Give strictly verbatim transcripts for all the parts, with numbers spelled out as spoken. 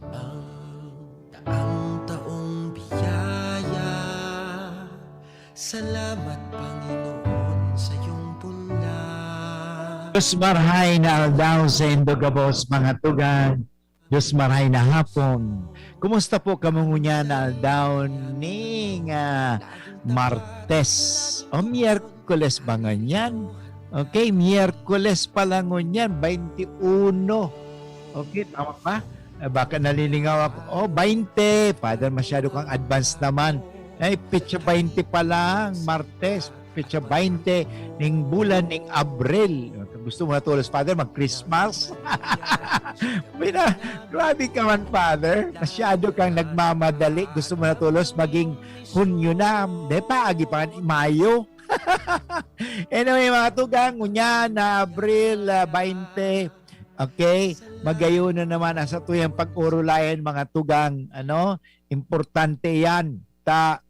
Ang taang-taong biyaya. Salamat, Panginoon, sa iyong punla. Diyos marhay na aldaw sa indo gabos, mga tugang. Diyos marhay na hapon. Kumusta po kamo ngunyan na aldaw ning, ah, Martes? O Miyerkules ba ngunyan? Okay, Miyerkules pa lang ngunyan, twenty-one. Okay, tama ba? Ah, baka nalilingaw ako. Oh, twenty. Father, masyado kang advance naman. Ay, petsa twenty pa lang, Martes. Petsa twenty ning bulan ning Abril. Gusto mo na tulos, Father, mag-Christmas? Pina, grabe ka man, Father. Masyado kang nagmamadali. Gusto mo na tulos maging Hunyo na. Di pa, agi pa nga, Mayo. Anyway, mga tugang, ngunyan na Abril, ah, twenty. Okay? Magayon na naman ang satuyang pag-orulayan, mga tugang. Ano? Importante yan. Ta,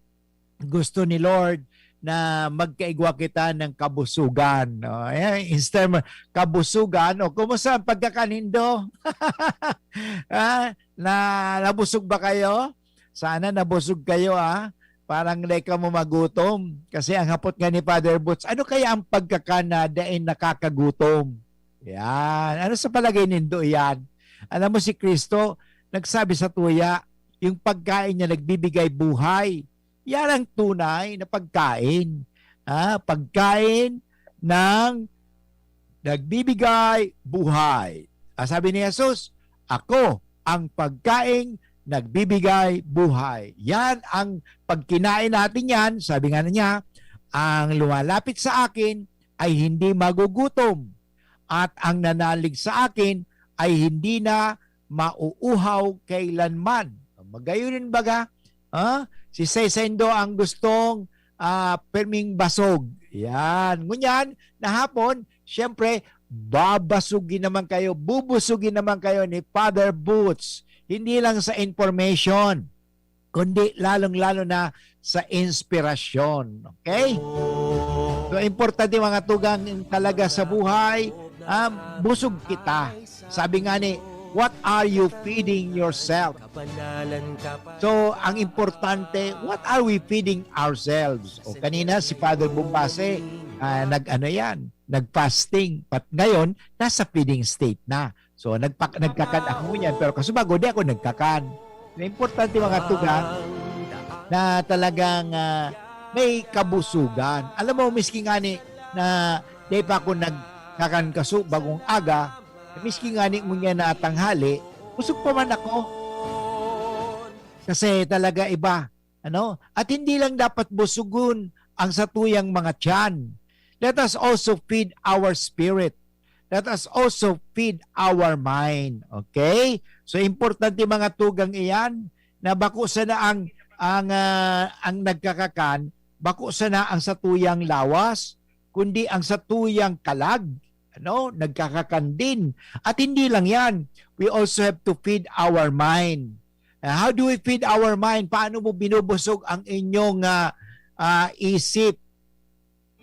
gusto ni Lord na magkaigwa kita ng kabusugan. No? Ayan, in term, kabusugan. O, kumusta ang pagkakan nindo? Ah, na, nabusog ba kayo? Sana nabusog kayo, ah. Parang dai kamo magutom. Kasi ang hapot nga ni Father Boots, "Ano kaya ang pagkakan na dai nakakagutom?" Yan. Ano sa palagay nindo yan? Alam mo, si Kristo, nagsabi sa tuya, yung pagkain niya nagbibigay buhay. Yan ang tunay na pagkain. Ah, pagkain ng nagbibigay buhay. Ah, sabi ni Jesus, "Ako ang pagkaing nagbibigay buhay." Yan ang pagkinain natin yan, sabi nga niya, "Ang lumalapit sa akin ay hindi magugutom, at ang nanalig sa akin ay hindi na mauuhaw kailanman." Magayon baga, ah, si Sesendo ang gustong, ah, perming basog. Yan. Ngunyan, na hapon, siyempre, babasugin naman kayo, bubusugin naman kayo ni Father Boots. Hindi lang sa information, kundi lalong-lalo na sa inspirasyon. Okay? So, importante, mga tugang, talaga sa buhay, um, busog kita. Sabi nga ni, "What are you feeding yourself?" So, ang importante, what are we feeding ourselves? O kanina, si Father Bumbase, ah, nag-ano yan, nag-fasting. But ngayon, nasa feeding state na. So, nagpa-, nagkakan ako ngunyan, pero kasubago, di ako nagkakan. Na importante, mga tugang, na talagang, ah, may kabusugan. Alam mo, miski ngani na di pa ako nagkakan kaso bagong aga, miski ngani ngunyan na tanghali, busog pa man ako. Kasi talaga iba, ano? At hindi lang dapat busugon ang satuyang mga tiyan. Let us also feed our spirit. Let us also feed our mind. Okay? So, importante, mga tugang, iyan, na bako sana ang, ang, ah, ang nagkakakan, bako sana ang satuyang lawas, kundi ang satuyang kalag, ano, nagkakakan din. At hindi lang yan, we also have to feed our mind. Ah, how do we feed our mind? Paano mo binubusog ang inyong, ah, ah, isip?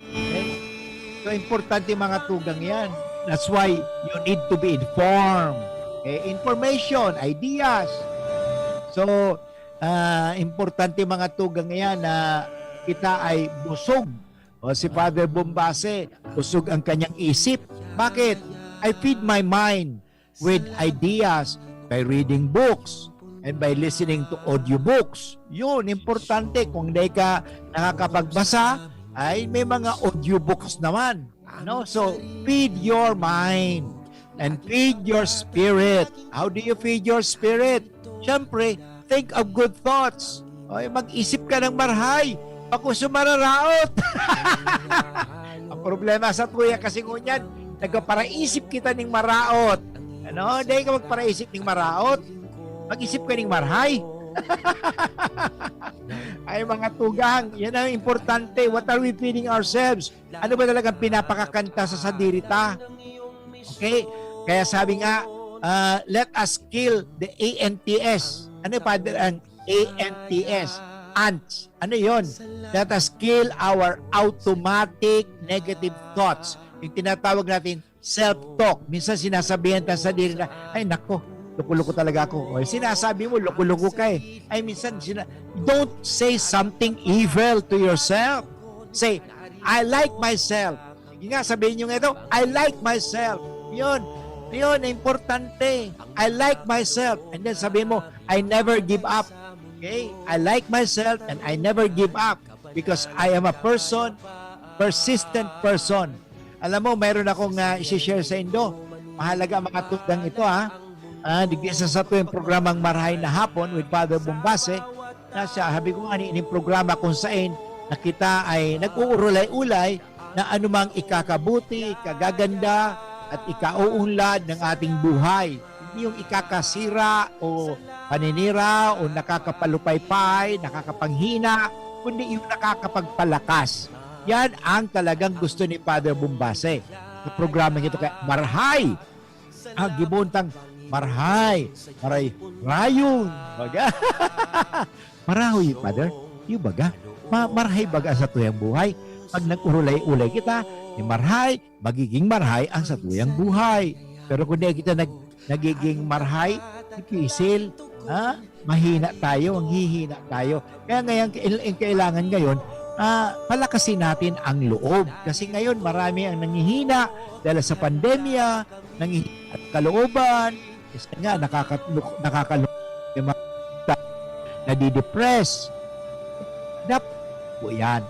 Okay? So, importante, mga tugang, yan. That's why you need to be informed. Okay? Information, ideas. So, ah, importante, mga tugang, yan, na kita ay busog. O, si Father Bumbase, busog ang kanyang isip. Bakit? "I feed my mind with ideas by reading books and by listening to audiobooks." Yun, importante. Kung di ka nakakapagbasa, ay may mga audiobooks naman. No? So, feed your mind and feed your spirit. How do you feed your spirit? Siyempre, think of good thoughts. Oy, mag-isip ka ng marhay. Bako sa mararaot. Ang problema sa tuya kasi ngunyan, nagpaparaisip kita ning maraot. Ano? Dahil ka magparaisip ning maraot, mag-isip ka ning marhay. Ay, mga tugang, yan ang importante. What are we feeding ourselves? Ano ba talagang pinapakakanta sa sadiri ta? Okay? Kaya sabi nga, ah, "Let us kill the A N T S." Ano, Father, ang A N T S? Ants. Ano yon? "Let us kill our automatic negative thoughts." Yung tinatawag natin self-talk. Minsan sinasabihan ta sa diri na, "Ay, nako, Loko-loko talaga ako. O, sinasabi mo, loko-loko ka eh. Ay, minsan, sina- don't say something evil to yourself. Say, "I like myself." Sige nga, sabihin nyo nga ito, "I like myself." Yun. Yun, importante. "I like myself." And then sabihin mo, "I never give up." Okay? "I like myself and I never give up because I am a person, persistent person." Alam mo, mayroon akong uh, isi-share sa indo. Mahalaga ang mga tugang ito, ha? Ah, digdi sa satuyang programang Marhay na Hapon with Father Bombase, na siya, sabi ko nga, ining programa kung sain na kita ay nag-uurulay-ulay na anumang ikakabuti, ikagaganda, at ikauunlad ng ating buhay. Hindi yung ikakasira o paninira o nakakapalupaypay, nakakapanghina, kundi yung nakakapagpalakas. Yan ang talagang gusto ni Father Bombase sa programang ito. Kaya marhay! Ah, gibohon tang marhay, maray, rayon, baga. Marahoy, Father, yung baga. Ma marhay baga sa tuyang buhay. Pag nag-urulay-ulay kita, ni marhay, magiging marhay ang sa tuyang buhay. Pero kung di kita nag nagiging marhay, dipisil, ha? Mahina tayo, manghihina tayo. Kaya ngayon, kail- ang kailangan ngayon, ah, palakasin natin ang loob. Kasi ngayon, marami ang nanghihina dahil sa pandemya, nanghihina ang kalooban, kasi nga, nakaka- nakakalungkot yung mga nadidepress. Dapat po yan.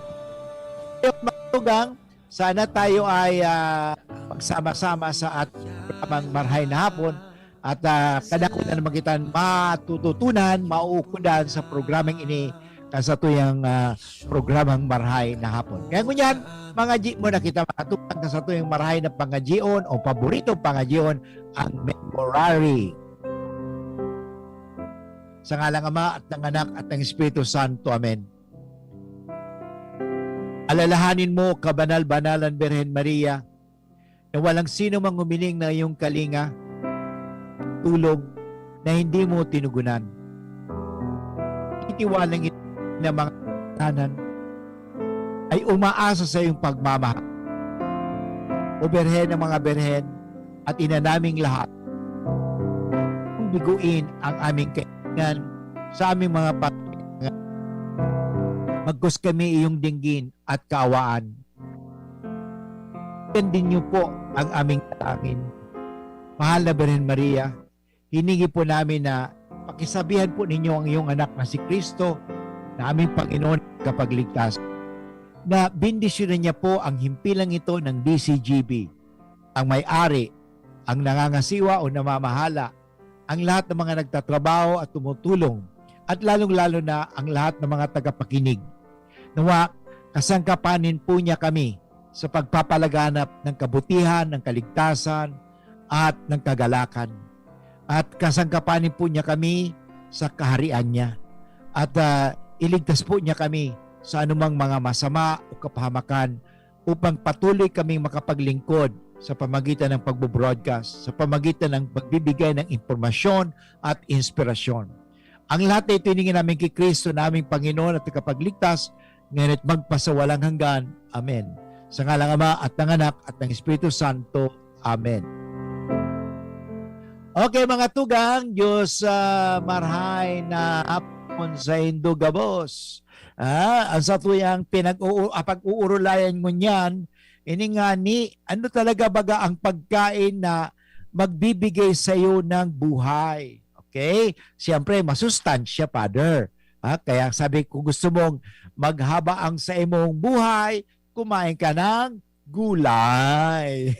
Yung mga tugang, sana tayo ay ah, magsama-sama sa ating programang Marhay na Hapon at ah, kadakula naman kita matututunan, mauukudan sa programang ini kan satuyang ah, programang Marhay na Hapon. Kaya ngunyan, mangadyi muna kita, mga tugang, kan satuyang marhay na pangadyion o paboritong pangadyion, ang Memorare. Sa ngalang Ama at ng Anak at ng Espiritu Santo. Amen. Alalahanin mo, kabanal-banalan Birhen Maria, na walang sino mang humiling na iyong kalinga, tulong na hindi mo tinugunan. Itiwalang ito ng mga tanan ay umaasa sa iyong pagmamahal. O Birhen ng mga Birhen at Ina naming lahat, kung biguin ang aming kailangan sa aming mga pag- magkus kami iyong dinggin at kaawaan. Tandin niyo po ang aming dalangin. Mahal na Birhen Maria, hinigi po namin na pakisabihan po ninyo ang iyong anak na si Kristo, na aming Panginoon at Kapagligtas, na bendisyonan niya po ang himpilang ito ng D C G B, ang may-ari, ang nangangasiwa o namamahala, ang lahat ng mga nagtatrabaho at tumutulong, at lalong-lalo na ang lahat ng mga tagapakinig. Nawa, kasangkapanin po niya kami sa pagpapalaganap ng kabutihan, ng kaligtasan, at ng kagalakan. At kasangkapanin po niya kami sa kaharian niya. At ah, iligtas po niya kami sa anumang mga masama o kapahamakan upang patuloy kaming makapaglingkod sa pamagitan ng pagbo-broadcast, sa pamagitan ng pagbibigay ng impormasyon at inspirasyon. Ang lahat na ito hiningi namin kay Kristo na aming Panginoon at Tagapagligtas, ngayon at magpasawalang hanggan. Amen. Sa ngalang Ama at ng Anak at ng Espiritu Santo. Amen. Okay, mga tugang, Diyos ah, marhay na hapon sa indo gabos. Ah, ang satuyang pinag-uu- ah, pag-uurulayan ngunyan, ini ngani, ano talaga baga ang pagkain na magbibigay sa'yo ng buhay? Okay? Siyempre, masustansya, Father. Ah, kaya sabi ko, gusto mong maghaba ang sa imong buhay, kumain ka ng gulay.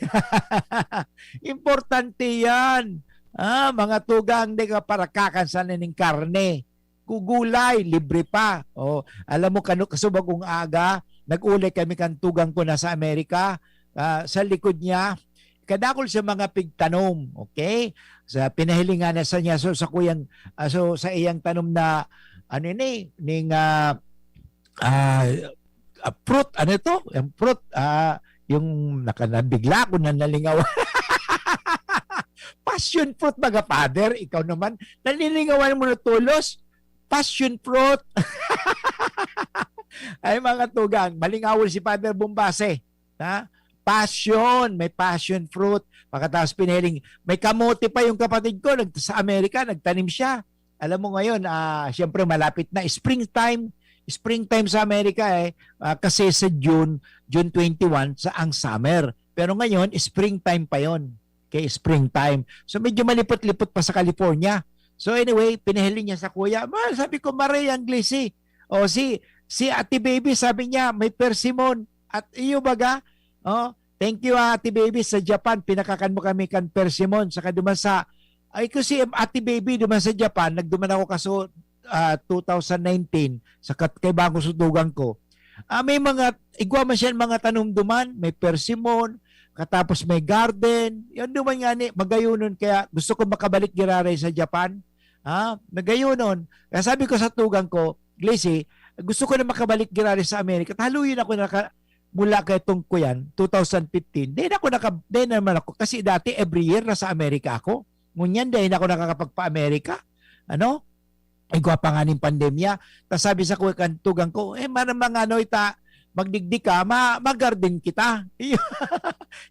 Importante yan. Ah, mga tugang, di ka parakakan sa naning karne. Gugulay, libre pa. Oh, alam mo, kanu kasubag kong aga, nag-ulay kami kan tugang ko na sa Amerika, ah, sa likod niya, kadakol sa mga pigtanom, okay? Sa pinahilingan na sa niya, so sa kuyang, ah, so sa iyang tanom na, ano ini, ning, ah, ah, ah, fruit, ano ito? Yung fruit, ah, yung naka-, nabigla ako na nalingaw. Passion fruit, mga father, ikaw naman, nalilingawan mo na tulos. Passion fruit. Ay, mga tugang, malingawon si Father Bombase. Ha? passion, may passion fruit. Pagkatapos pinahiling, may kamote pa yung kapatid ko, nag, sa Amerika, nagtanim siya. Alam mo ngayon, ah, siyempre malapit na springtime. Springtime sa Amerika eh, ah, kasi sa June, June twenty-one, sa ang summer. Pero ngayon, springtime pa yon. Okay, springtime. So medyo malipot-lipot pa sa California. So anyway, pinahiling niya sa kuya. Ma, sabi ko, Maria ang Glisi. O si, si Ate Baby, sabi niya, may persimmon. At iyo baga, oh, thank you, Ate Baby, sa Japan. Pinakakan mo kami kan persimmon. Saka duman sa, ay ko si Ate Baby, duman sa Japan, nagduman ako kaso ah, two thousand nineteen, sa kat-, kay Bangko Sutugan ko. Ah, may mga, igwa man siya mga tanom duman, may persimmon, katapos may garden. Yan duman nga ni, magayonon. Kaya gusto ko makabalik giraray sa Japan. Ha? Magayonon. Kaya sabi ko sa tugang ko, Glisi, gusto ko na makabalik giraray sa Amerika. Taluyin ako na ka, mula kay tong kuyan, two thousand fifteen. Dahil ako naka, dahil naman ako, kasi dati every year nasa Amerika ako. Ngunyan, dahil ako nakakapagpa-Amerika. Ano? Igwa pa nga ning pandemya. Tas sabi sa kuya kan tugang ko, "Eh, man, mga ano ita, magdigdi ka, ma-, mag-garden kita."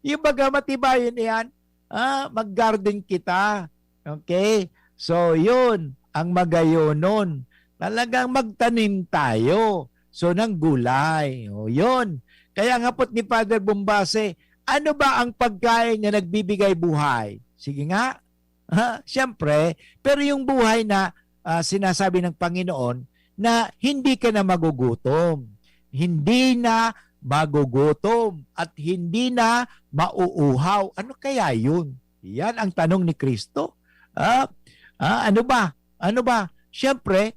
Yung baga matibayon iyan, ah, mag-garden kita. Okay? So, yun, ang magayonon. Talagang magtanim tayo. So, ng gulay. O, yun. Kaya ang hapot ni Father Bombase, ano ba ang pagkain na nagbibigay buhay? Sige nga. Ha? Siyempre, pero yung buhay na, ah, sinasabi ng Panginoon na hindi ka na magugutom. Hindi na magugutom at hindi na mauuhaw. Ano kaya yun? Yan ang tanong ni Kristo. Ah, ah, ano ba? Ano ba? Siyempre,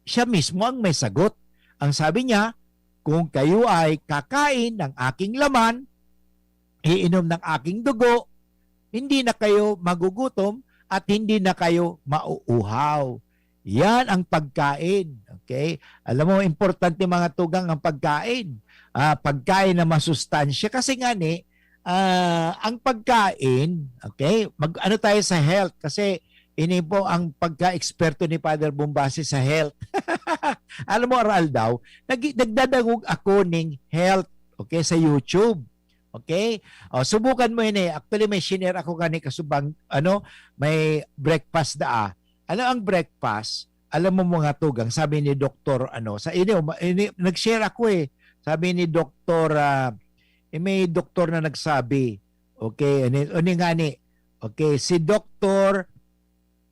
siya mismo ang may sagot. Ang sabi niya, "Kung kayo ay kakain ng aking laman, iinom ng aking dugo, hindi na kayo magugutom at hindi na kayo mauuhaw." Yan ang pagkain. Okay? Alam mo, importante, mga tugang, ang pagkain. Ah, pagkain na masustansya. Kasi nga ni, ah, ang pagkain, okay? Mag-ano tayo sa health? Kasi ini po ang pagka-eksperto ni Father Bombase sa health. Alam mo, aral daw, nag-, nagdadangog ako ning health, okay, sa YouTube. Okay? O, subukan mo ini. Actually, may shinare ako gani kasubang, ano, may breakfast daa. Ano ang breakfast? Alam mo, mga tugang, sabi ni Doktor, ano, sa ini, uma-, ini, nag-share ako eh. Sabi ni Doktor, ah, eh, may doktor na nagsabi, okay, ano, ano nga ni? Okay, si Doktor,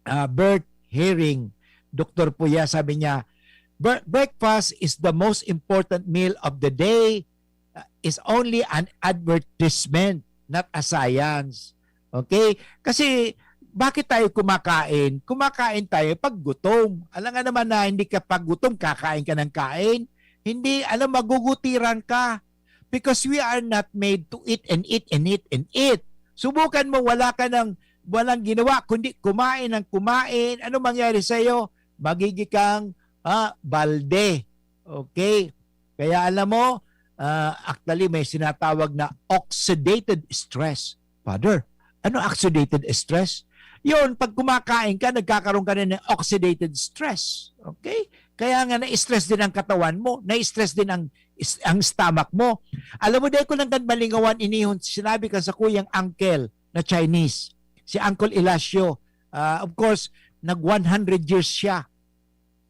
ah, Bert Herring, Doktor Puya, sabi niya, "Bre-, breakfast is the most important meal of the day, uh, is only an advertisement, not a science." Okay? Kasi, bakit tayo kumakain? Kumakain tayo pag gutom. Alam nga naman na hindi ka pag gutom, kakain ka ng kain. Hindi, alam, magugutiran ka. Because we are not made to eat and eat and eat and eat. Subukan mo, wala ka ng, walang ginawa, kundi kumain ng kumain. Ano mangyari sa'yo? Magiging kang, ah, balde. Okay? Kaya alam mo, ah, actually, may sinatawag na oxidated stress. Father, ano oxidated stress? Yun, pag kumakain ka, nagkakaroon ka na ng oxidated stress. Okay? Kaya nga, na-stress din ang katawan mo, na-stress din ang, is-, ang stomach mo. Alam mo, dahil ko lang kan malingawan, inihon, sinabi ka sa kuyang uncle na Chinese, si Uncle Elacio. Ah, of course, nag one hundred years siya.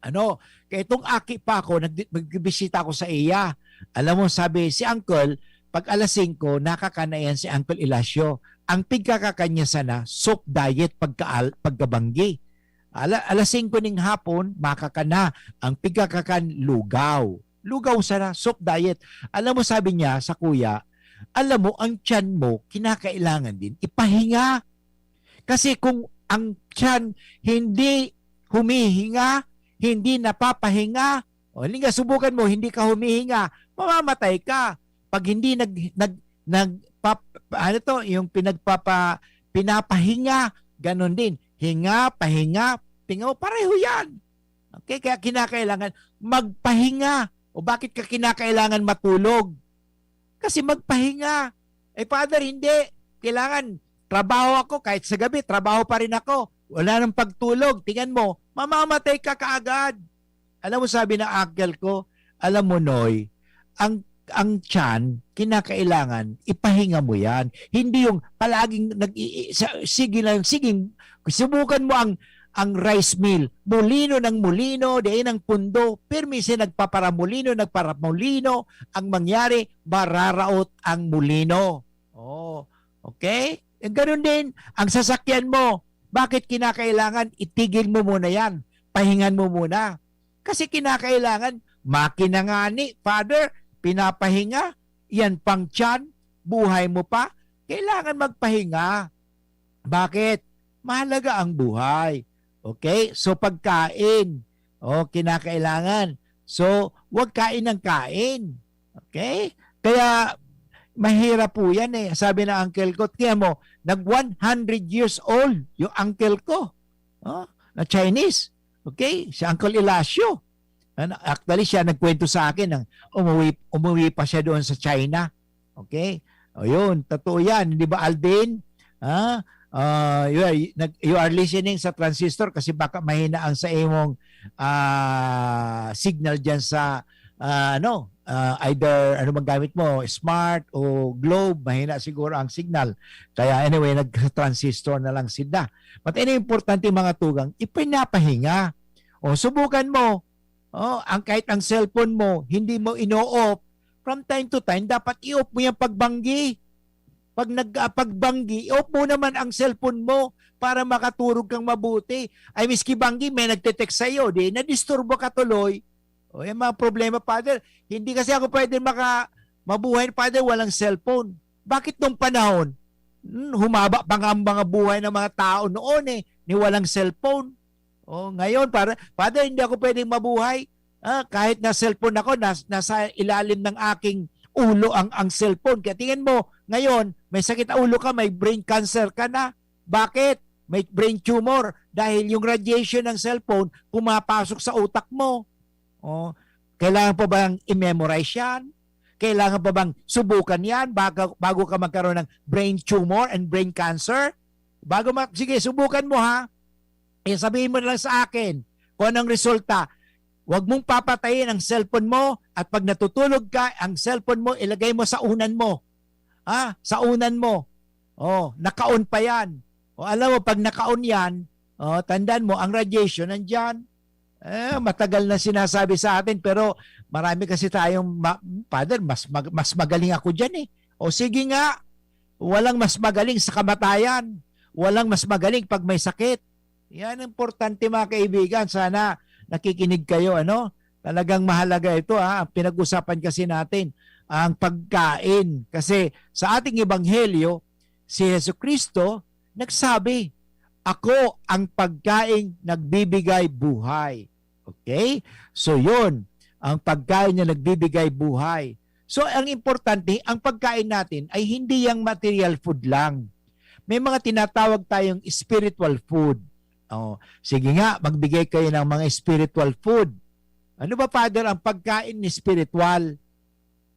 Ano, kaya itong aki pa ako, nag-, nagbibisita ako sa iya. Alam mo, sabi, si Uncle, pag alas singko, nakakanayan si Uncle Elacio. Ang pigkakakan niya sana, soft diet pagka-, pagkabanggi. Ala-, alas singko ning hapon, makakana. Ang pigkakakan, lugaw. Lugaw sana, soft diet. Alam mo, sabi niya sa kuya, alam mo, ang tiyan mo, kinakailangan din ipahinga. Kasi kung ang tiyan hindi humihinga, hindi napapahinga, o, hindi nga, subukan mo, hindi ka humihinga, mamamatay ka. Pag hindi nag-, nag-, nagpap-, ano to, yung pinagpapa-, pinapahinga, ganon din. Hinga, pahinga, tingnan mo, pareho yan. Okay, kaya kinakailangan magpahinga. O bakit ka kinakailangan matulog? Kasi magpahinga. Eh, Father, hindi. Kailangan trabaho ako. Kahit sa gabi, trabaho pa rin ako. Wala nang pagtulog. Tingnan mo, mamamatay ka kaagad. Alam mo, sabi ng uncle ko, alam mo, Noy, ang ang tiyan, kinakailangan ipahinga mo yan. Hindi yung palaging nag i- i- sa- sige lang, sige, subukan mo ang ang rice mill, molino ng molino, diin ang pundo, pirmi siya nagpaparamolino, nagparamolino, ang mangyari, mararaot ang molino. Oh, okay? E, ganun din, ang sasakyan mo, bakit kinakailangan itigil mo muna yan? Pahingan mo muna. Kasi kinakailangan, makina nga ni, Father, pinapahinga, yan pang tiyan, buhay mo pa, kailangan magpahinga. Bakit? Mahalaga ang buhay. Okay? So, pagkain. O, kinakailangan. So, wag kain ng kain. Okay? Kaya, mahirap po yan eh. Sabi ng uncle ko, tiyan mo, nag one hundred years old yung uncle ko. Oh, na Chinese. Okay? Si Uncle Elasio. Ano, actually, siya nagkwento sa akin na umuwi, umuwi pa siya doon sa China. Okay? O yun, totoo yan. Di ba, Alvin? Ha? Ah, you are, nag- you are listening sa transistor kasi baka mahina ang sa imong ah, signal dyan sa ah, ano, ah, either ano bang gamit mo, smart o globe, mahina siguro ang signal. Kaya anyway, nag-transistor na lang sila. But anyway, importante, mga tugang, ipinapahinga. O, subukan mo. O, ang kahit ang cellphone mo, hindi mo ino-off, from time to time, dapat i-off mo yung pagbanggi. Pag nag ah, pagbanggi, i-off mo naman ang cellphone mo para makaturog kang mabuti. Ay, miski banggi, may nagte-text sa'yo, di, nadisturbo ka tuloy. O, yung mga problema, Father, hindi kasi ako pwede maka, mabuhay, Father, walang cellphone. Bakit nung panahon, hmm, humaba pa nga ang mga buhay ng mga tao noon eh, ni walang cellphone. O, ngayon, para, Father, hindi ako pwedeng mabuhay. Ah, kahit na cellphone ako, nas, nasa ilalim ng aking ulo ang, ang cellphone. Kaya tingin mo, ngayon, may sakit ang ulo ka, may brain cancer ka na. Bakit? May brain tumor. Dahil yung radiation ng cellphone, pumapasok sa utak mo. Oh, kailangan pa bang i-memorize yan? Kailangan pa bang subukan yan bago, bago ka magkaroon ng brain tumor and brain cancer? Bago ma-, sige, subukan mo ha. Eh, sabihin mo na lang sa akin kung anong resulta. Huwag mong papatayin ang cellphone mo at pag natutulog ka, ang cellphone mo, ilagay mo sa unan mo. Ha? Sa unan mo. Oh, naka-on pa yan. O alam mo, pag naka-on yan, oh, tandaan mo, ang radiation nandyan. Eh, matagal na sinasabi sa atin, pero marami kasi tayong, ma- Father, mas, mag- mas magaling ako dyan eh. O sige nga, walang mas magaling sa kamatayan. Walang mas magaling pag may sakit. Yan ang importante, mga kaibigan. Sana nakikinig kayo, ano? Talagang mahalaga ito, ha? Ang pinag-usapan kasi natin, ang pagkain. Kasi sa ating ebanghelyo, si Jesu Cristo nagsabi, "Ako ang pagkaing nagbibigay buhay." Okay? So, yun. Ang pagkain na nagbibigay buhay. So, ang importante, ang pagkain natin ay hindi yang material food lang. May mga tinatawag tayong spiritual food. Oh, sige nga, magbigay kayo ng mga spiritual food. Ano ba, Father, ang pagkain ni spiritual?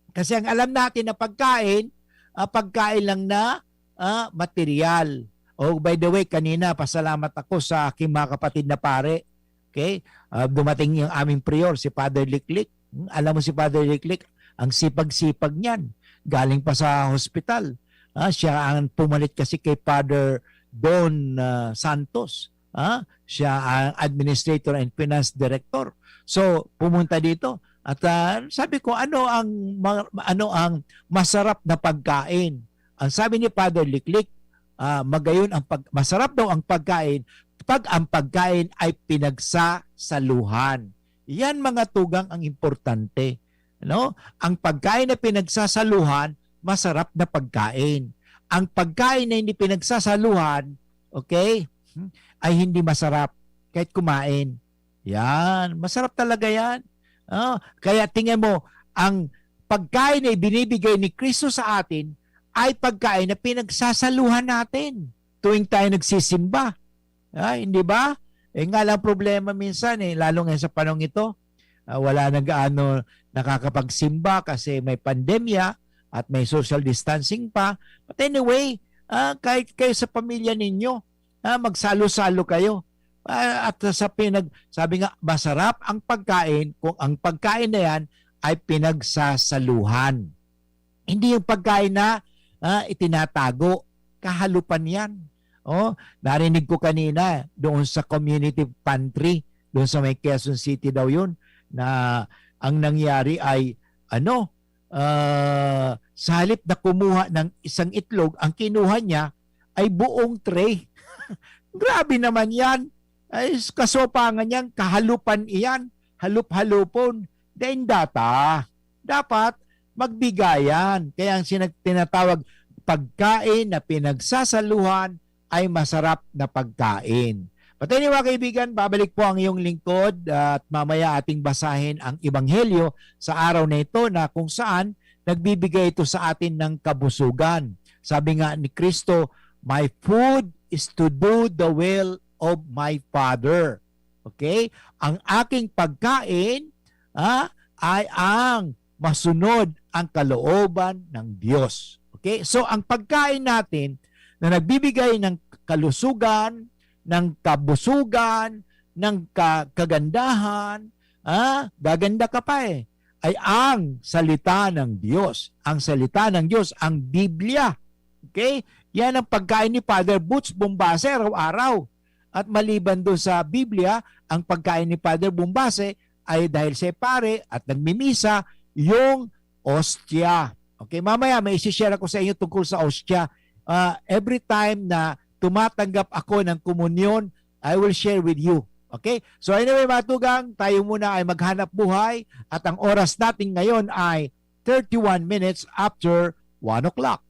Kasi ang alam natin na pagkain, ah, pagkain lang na, ah, material. Oh, by the way, kanina, pasalamat ako sa aking mga kapatid na pare. Okay? Ah, dumating yung aming prior, si Father Liklik. Hmm, alam mo si Father Liklik, ang sipag-sipag niyan. Galing pa sa hospital. Ah, siya ang pumalit kasi kay Father Don, ah, Santos. Ah, siya ang administrator and finance director. So, pumunta dito. At, ah, sabi ko, "Ano ang ma-, ano ang masarap na pagkain?" Ang sabi ni Father Liklik, ah, magayon ang pag-, masarap daw ang pagkain pag ang pagkain ay pinagsasaluhan. Yan, mga tugang, ang importante, no? Ang pagkain na pinagsasaluhan, masarap na pagkain. Ang pagkain na hindi pinagsasaluhan, okay, hmm, ay hindi masarap kahit kumain. Yan, masarap talaga yan. Oh, kaya tingnan mo, ang pagkain na ibinibigay ni Kristo sa atin ay pagkain na pinagsasaluhan natin tuwing tayo nagsisimba. Ay, hindi ba? Eh nga lang problema minsan eh, lalo ngayon sa panahon ito, ah, wala nang gaano nakakapagsimba kasi may pandemya at may social distancing pa. But anyway, ah, kahit kayo sa pamilya ninyo, ah, magsalo-salo kayo. Ah, at sa pinag-, sabi nga, masarap ang pagkain kung ang pagkain na yan ay pinagsasaluhan. Hindi yung pagkain na, ah, itinatago. Kahalupan yan. Oh, narinig ko kanina, doon sa community pantry, doon sa may Quezon City daw yun, na ang nangyari ay, ano, ah, sa halip na kumuha ng isang itlog, ang kinuha niya ay buong tray. Grabe naman yan. Ay, kasopangan yan, kahalupan iyan, halup-halupon. Daing data. Dapat magbigayan. Kaya ang sinag-, tinatawag pagkain na pinagsasaluhan ay masarap na pagkain. But anyway, mga kaibigan, babalik po ang iyong lingkod at mamaya ating basahin ang Ebanghelyo sa araw na ito na kung saan nagbibigay ito sa atin ng kabusugan. Sabi nga ni Kristo, "My food is to do the will of my Father." Okay? Ang aking pagkain, ah, ay ang masunod ang kalooban ng Diyos. Okay? So, ang pagkain natin na nagbibigay ng kalusugan, ng kabusugan, ng ka-, kagandahan, ah, gaganda ka pa eh, ay ang salita ng Diyos. Ang salita ng Diyos, ang Biblia. Okay? Yan ang pagkain ni Father Boots Bombase araw-araw. At maliban doon sa Biblia, ang pagkain ni Father Bombase ay dahil siya pare at nagmimisa, yung ostia. Okay, mamaya may isi-share ako sa inyo tungkol sa ostia. Ah, every time na tumatanggap ako ng komunyon, I will share with you. Okay? So anyway, mga tugang, tayo muna ay maghanap buhay at ang oras natin ngayon ay thirty-one minutes after one o'clock.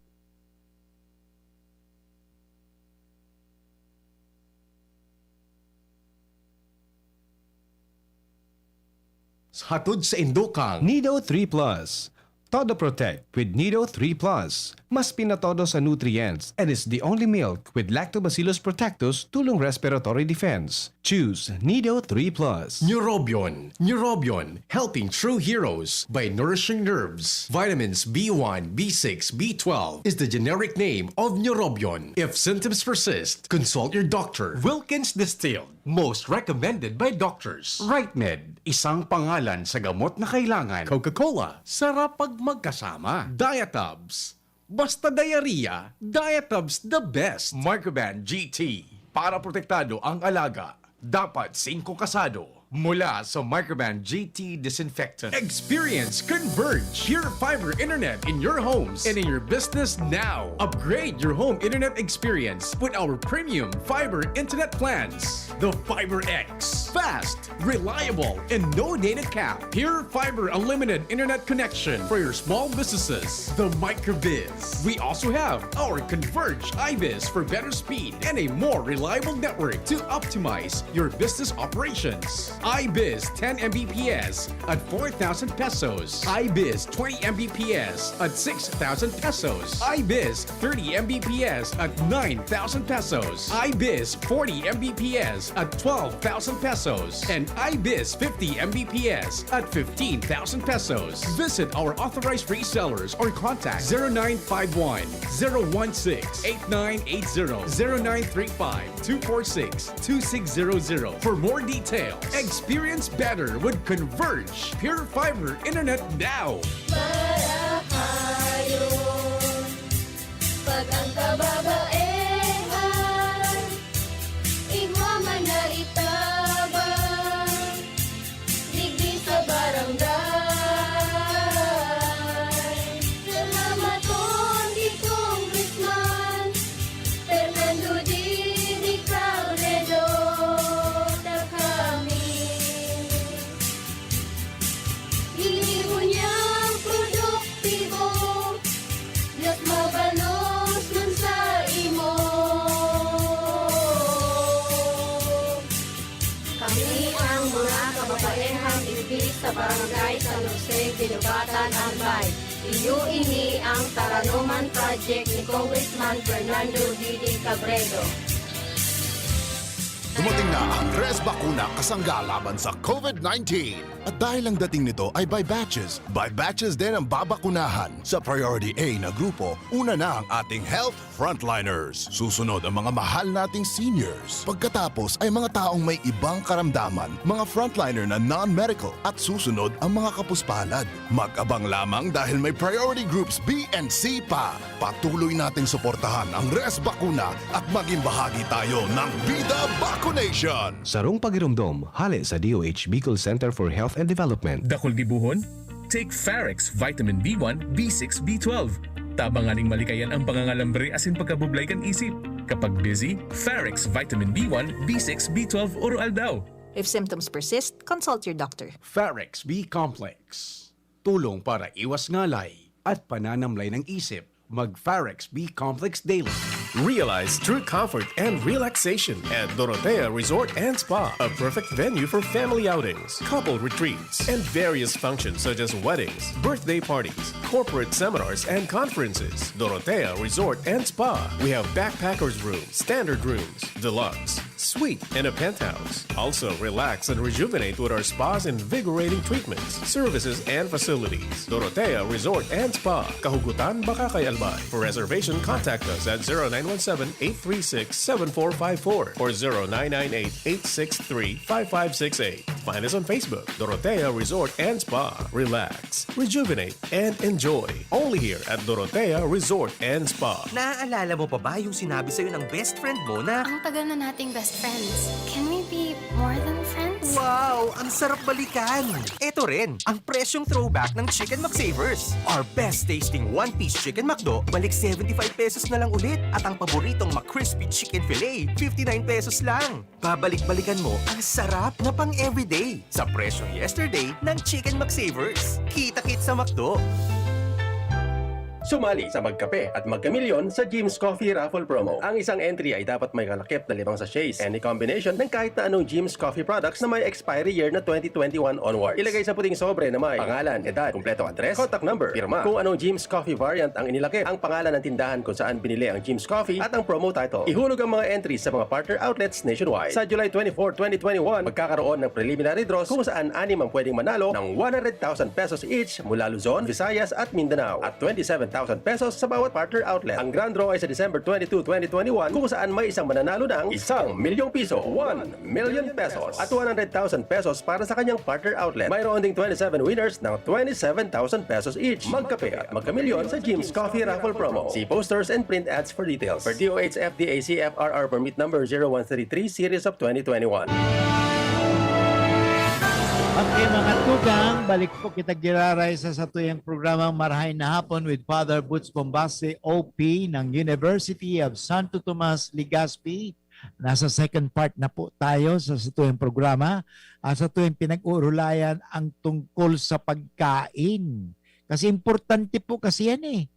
Hatod sa indukang Nido three plus. Todo Protect with Nido three plus. Mas pinatodo sa nutrients and is the only milk with Lactobacillus protectus tulong respiratory defense. Choose Nido three plus. Neurobion. Neurobion, helping true heroes by nourishing nerves. Vitamins B one, B six, B twelve is the generic name of Neurobion. If symptoms persist, consult your doctor. Wilkins Distilled, most recommended by doctors. Rightmed, isang pangalan sa gamot na kailangan. Coca-Cola, sarap pag magkasama. Diatabs, basta diarrhea, Diatabs the best. Microban G T, para protektado ang alaga, dapat singko kasado. Mula sa Microban G T Disinfectant. Experience Converge Pure Fiber Internet in your homes and in your business now. Upgrade your home internet experience with our premium fiber internet plans. The Fiber X. Fast, reliable, and no data cap. Pure Fiber Unlimited Internet Connection for your small businesses. The Microbiz. We also have our Converge iBiz for better speed and a more reliable network to optimize your business operations. iBiz ten M B P S at four thousand pesos. iBiz twenty M B P S at six thousand pesos. iBiz thirty M B P S at nine thousand pesos. iBiz forty M B P S at twelve thousand pesos. And iBiz fifty M B P S at fifteen thousand pesos. Visit our authorized resellers or contact zero nine five one, zero one six, eight nine eight zero, zero nine three five, two four six, two six zero zero for more details. Experience better with Converge Pure Fiber Internet now. Marahayon, pag ang kababaehan, igwa man na itabang, digdi sa barangay. Salamaton ki Congressman Fernando Didi Cabredo, ta kami. Ginibo niyang produktibo, mas mabalos man sa imo. Kami ang mga kababaehang digdi sa Barangay San Jose, Guinobatan, Albay. Iyo ini ang Taranoman Project ni Congressman Fernando Didi Cabredo. Dumating na ang Res Bakuna kasangga laban sa COVID nineteen. At dahil ang dating nito ay by batches, by batches din ang babakunahan. Sa Priority A na grupo, una na ang ating health frontliners. Susunod ang mga mahal nating seniors. Pagkatapos ay mga taong may ibang karamdaman, mga frontliner na non-medical, at susunod ang mga kapuspalad. Mag-abang lamang dahil may priority groups B and C pa. Patuloy nating suportahan ang Res Bakuna at maging bahagi tayo ng Bida Vaccination! Sarong pagiromdom, hale sa D O H Bicol Center for Health and Development. Dakul gibohon? Take Farex Vitamin B one, B six, B twelve. Tabang nganing malikayan ang pangangalambre asin pagkabublay kan isip. Kapag busy, Farex Vitamin B one, B six, B twelve oro-aldaw. If symptoms persist, consult your doctor. Farex B Complex. Tulong para iwas ngalay at pananamlay ng isip. Mag Farex B Complex Daily. Realize true comfort and relaxation at Dorotea Resort and Spa, a perfect venue for family outings, couple retreats, and various functions such as weddings, birthday parties, corporate seminars, and conferences. Dorotea Resort and Spa. We have backpackers room, standard rooms, deluxe, suite, and a penthouse. Also, relax and rejuvenate with our spa's invigorating treatments, services, and facilities. Dorotea Resort and Spa, Kahugutan, Bacacay, Albay. For reservation, contact us at zero nine one seven, eight three six, seven four five four or zero nine nine eight, eight six three, five five six eight. Find us on Facebook, Dorotea Resort and Spa. Relax, rejuvenate, and enjoy. Only here at Dorotea Resort and Spa. Naaalala mo pa ba yung sinabi sa'yo ng best friend mo na, "Ang tagal na nating best friends. Can we be more than friends?" Wow! Ang sarap balikan! Eto rin, ang presyong throwback ng Chicken McSavers. Our best tasting one-piece Chicken McDo, balik seventy-five pesos na lang ulit. At ang paboritong McCrispy Chicken Fillet, fifty-nine pesos lang. Babalik-balikan mo ang sarap na pang-everyday sa presyong yesterday ng Chicken McSavers. Kita-kit sa McDo! Sumali sa Magkape at Magkamilyon sa Jim's Coffee Raffle Promo. Ang isang entry ay dapat may kalakip na limang sachets, any combination ng kahit na anong Jim's Coffee products na may expiry year na twenty twenty-one onwards. Ilagay sa puting sobre na may pangalan, edad, kumpletong address, contact number, pirma, kung anong Jim's Coffee variant ang inilakip, ang pangalan ng tindahan kung saan binili ang Jim's Coffee, at ang promo title. Ihulog ang mga entries sa mga partner outlets nationwide. Sa July twenty-four, twenty twenty-one, magkakaroon ng preliminary draws kung saan anim ang pwedeng manalo ng one hundred thousand pesos each mula Luzon, Visayas at Mindanao at twenty-seven thousand pesos sa bawat partner outlet. Ang grand draw ay sa December twenty-two, twenty twenty-one, kung saan may isang mananalo ng isang milyong piso, one million pesos, at one hundred thousand pesos para sa kanyang partner outlet. Mayroon ding twenty-seven winners ng twenty-seven thousand pesos each. Magkape at magkamilyon sa Jim's Coffee Raffle Promo. See posters and print ads for details. Per D O H F D A C F R R Permit Number zero one three three, Series of twenty twenty-one. Okay, mga tugang, balik po kita giraray sa satuyang programang Marahay na Hapon with Father Boots Bombase, O P ng University of Santo Tomas, Legazpi. Nasa second part na po tayo sa satuyang programa. Ang satuyang pinag-uurulayan ang tungkol sa pagkain. Kasi importante po kasi yan eh.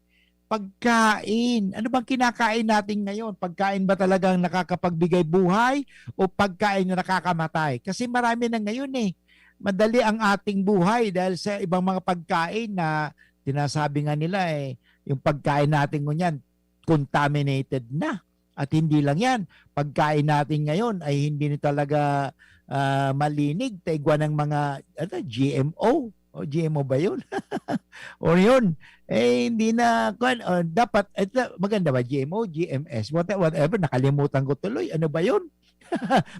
Pagkain. Ano bang kinakain natin ngayon? Pagkain ba talagang nakakapagbigay buhay o pagkain na nakakamatay? Kasi marami na ngayon eh. Madali ang ating buhay dahil sa ibang mga pagkain na sinasabi nga nila eh, yung pagkain natin ngunyan, contaminated na. At hindi lang yan, pagkain natin ngayon ay hindi na talaga, ah, malinig, ta igwa ng mga, ano, G M O. O, G M O ba yun? O yun, eh, hindi na, kwan, o, dapat, ito, maganda ba, G M O, G M S, what-, whatever, nakalimutan ko tuloy, ano ba yun?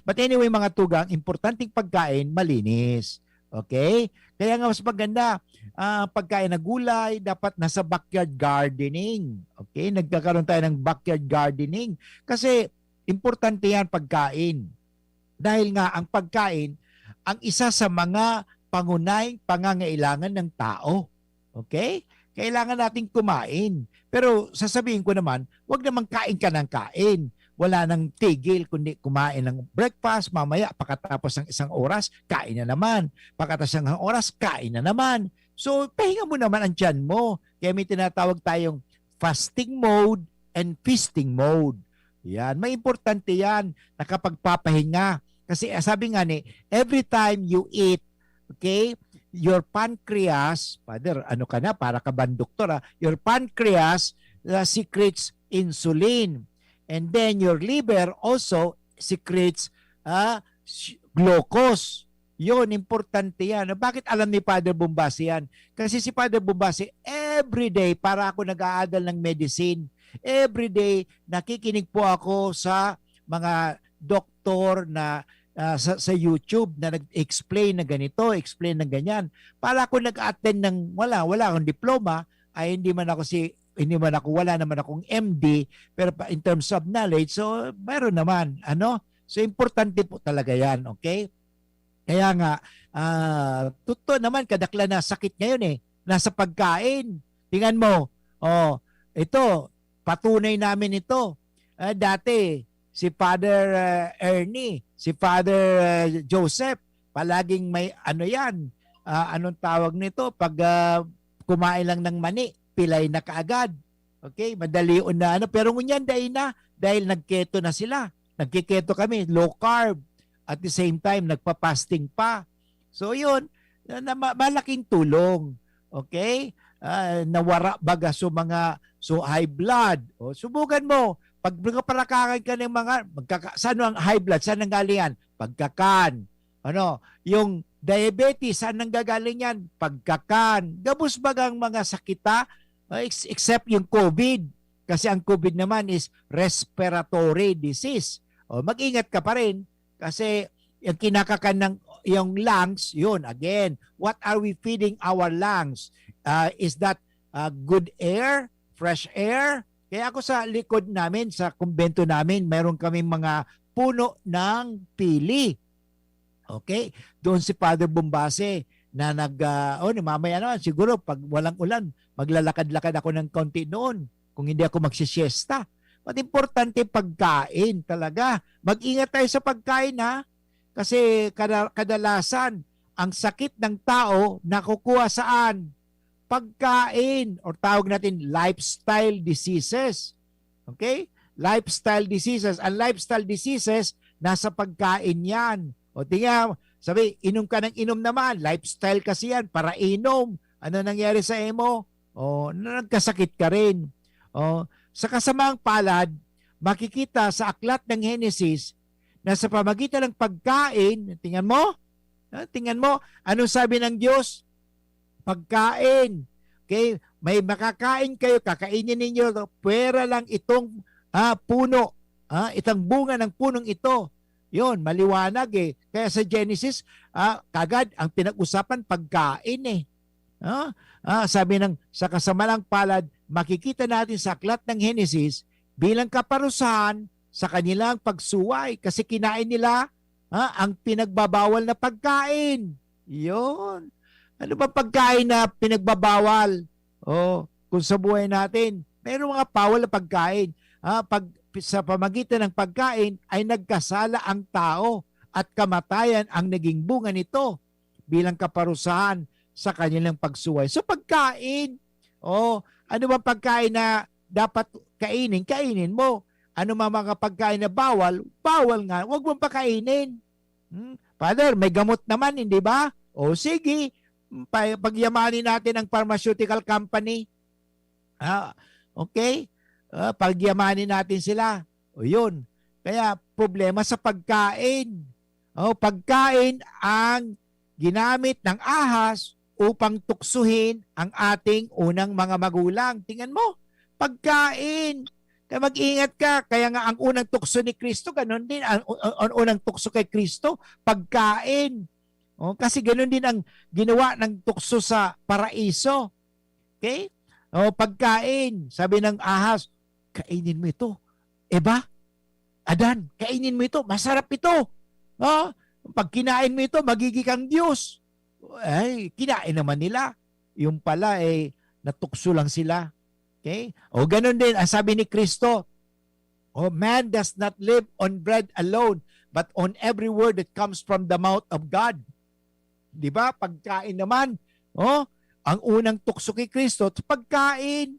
But anyway, mga tugang, importanteng pagkain, malinis. Okay? Kaya nga mas maganda, ah, pagkain na gulay, dapat nasa backyard gardening. Okay? Nagkakaroon tayo ng backyard gardening. Kasi importante yan, pagkain. Dahil nga ang pagkain, ang isa sa mga pangunahing pangangailangan ng tao. Okay? Kailangan nating kumain. Pero sasabihin ko naman, wag naman kain ka ng kain. Wala nang tigil kundi kumain ng breakfast, mamaya pagkatapos ng isang oras, kain na naman. Pagkatapos ng isang oras, kain na naman. So, pahinga mo naman ang tiyan mo. Kaya may tinatawag tayong fasting mode and feasting mode. Yan. May importante yan, nakapagpapahinga. Kasi, ah, sabi nga ni, every time you eat, okay, your pancreas, Father, ano ka na, para ka bang doktor, ah? Your pancreas, uh, secretes insulin. And then your liver also secretes ah, s- glucose. Yun, importante yan. Bakit alam ni Father Bombase yan? Kasi si Father Bombase, everyday, para ako nag-aadal ng medicine, everyday, nakikinig po ako sa mga doktor na ah, sa, sa YouTube na nag-explain na ganito, explain na ganyan. Para ako nag-attend ng, wala, wala akong diploma, ay hindi man ako si, hindi man ako, wala naman akong M D, pero pa, in terms of knowledge, so meron naman, ano? So importante po talaga yan, okay? Kaya nga, ah, totoo naman, kadaklan na sakit ngayon eh, nasa pagkain. Tingnan mo, oh, ito, patunay namin ito. Ah, dati, si Father ah, Ernie, si Father ah, Joseph, palaging may ano yan, ah, anong tawag nito? Pag ah, kumain lang ng mani, pilay na kaagad. Okay, madali yun na ano. Pero ngunyan, dahil na, dahil nagketo na sila. Nagkiketo kami, low carb. At the same time, nagpa-fasting pa. So yun, na, na ma- malaking tulong. Okay? Ah, nawara baga so mga so high blood. O, subukan mo. Pag nagkaparakangan ka ng mga, magkaka, saan ang high blood? Saan ang galing yan? Pagkakan. Ano? Yung diabetes, saan ang gagaling yan? Pagkakan. Gabos bagang mga sakita, ah, ex- except yung COVID. Kasi ang COVID naman is respiratory disease. O, mag-ingat ka pa rin kasi yung kinakakan ng yung lungs, yun, again, what are we feeding our lungs? Uh, is that uh, good air, fresh air? Kaya ako sa likod namin, sa kumbento namin, meron kaming mga puno ng pili. Okay? Doon si Father Bombase na nag, ah, oh, ni mamaya naman, siguro pag walang ulan, maglalakad-lakad ako ng kaunti noon kung hindi ako magsisiesta. But importante pagkain talaga. Mag-ingat tayo sa pagkain, ha? Kasi kada, kadalasan, ang sakit ng tao nakukuha saan? Pagkain, or tawag natin lifestyle diseases. Okay? Lifestyle diseases. Ang lifestyle diseases, nasa pagkain yan. O tingnan, sabi, inom ka ng inom naman. Lifestyle kasi yan, para inom. Ano nangyari sa imo? O, na nagkasakit ka rin. O, sa kasamaang palad, makikita sa aklat ng Henesis na sa pamagitan ng pagkain, tingnan mo, ha, tingnan mo, anong sabi ng Diyos? Pagkain. Okay? May makakain kayo, kakainin ninyo, pwera lang itong ah, puno, ah, itang bunga ng punong ito. Yon, maliwanag eh. Kaya sa Genesis, ah, kagad ang pinag-usapan pagkain eh. Ah, ah, sabi ng sa kasamalang palad, makikita natin sa aklat ng Henesis bilang kaparusahan sa kanilang pagsuway kasi kinain nila ah, ang pinagbabawal na pagkain. Yon. Ano ba pagkain na pinagbabawal? Oh, kung sa buhay natin, mayroong mga bawal na pagkain. Ah, pag, sa pamagitan ng pagkain ay nagkasala ang tao at kamatayan ang naging bunga nito bilang kaparusahan sa kanilang pagsuway. So pagkain, oh, ano bang pagkain na dapat kainin? Kainin mo. Ano mang mga pagkain na bawal, bawal nga, wag mong pakainin. Hmm? Father, may gamot naman, hindi ba? O sige, pa- pagyamanin natin ang pharmaceutical company. Ah, okay? Ah, pagyamanin natin sila. O yun. Kaya problema sa pagkain. Oh, pagkain ang ginamit ng ahas upang tuksuhin ang ating unang mga magulang. Tingnan mo, pagkain. Kaya mag-ingat ka. Kaya nga ang unang tukso ni Kristo, ganun din. Ang, ang, ang unang tukso kay Kristo, pagkain. Oh, kasi ganun din ang ginawa ng tukso sa paraiso. Okay? Oh, pagkain. Sabi ng ahas, "Kainin mo ito. Eba, Adan, kainin mo ito. Masarap ito. Oh, pag kinain mo ito, magiging kang Diyos." Ay, kinain naman nila. Yung pala, eh, natukso lang sila. Okay? O ganun din, ang sabi ni Kristo, "Oh, man does not live on bread alone, but on every word that comes from the mouth of God." Di ba? Pagkain naman. Oh, ang unang tukso kay Kristo, pagkain.